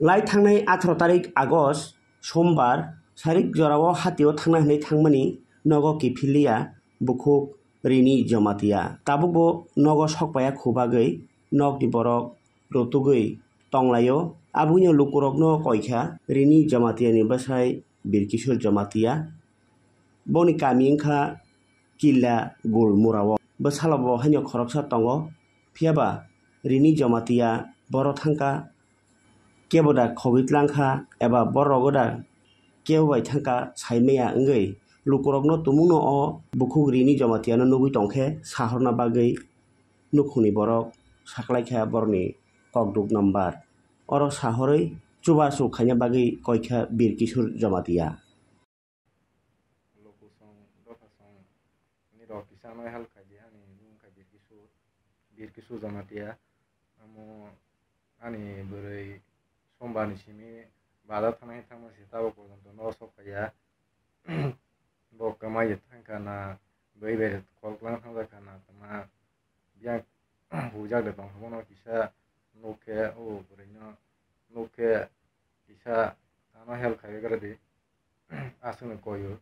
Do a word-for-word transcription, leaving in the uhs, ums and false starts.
Lai thangnai atharo tarik August, Sombar, sarik jorao hatio thangna hinwi thangmani nogo kiphilliya bukhuk Rini Jamatia. Tabukbo nogo sokpaiya khu bagwi nokni borok rutugwi tonglaio. Aboni lukurokno koikha Rini Jamatiani bwsai Birkisur Jamatia. Boni kami wngkha Killa Gulmurao. Bwsalobo haino khoroksa tongo, phiyaba Rini Jamatia boro thangkha, kebo da khogwi tlangkha eba borok da kebo bai thangkha saimaya wngwi lukurokno tumungno o bukhuk Rini Jamatiano nugwi tongkhe sahorna bagwi nukhungni borok saklaikha borokni kokduk number. Oro sahorwi chubachu khaina bagwi koikha Birkisur Jamatia. Lokusong, Dophasong, nirok kisa no help khaidi ani mung kha Birkisu, Birkisu Jamatia. Amo ani bwrwi Sombar ni simi bazar thangna hinwi thangma se tabuk porjonto no sok phaiya. Bo kwmai thangkha na, bwrwi bai kol kwlwng thangjakha na, tama biyang hujak de tongkha bono kisa nuk khe o bwrwi no nuk khe kisa ano help khaiwi gra di. Aswkno koio.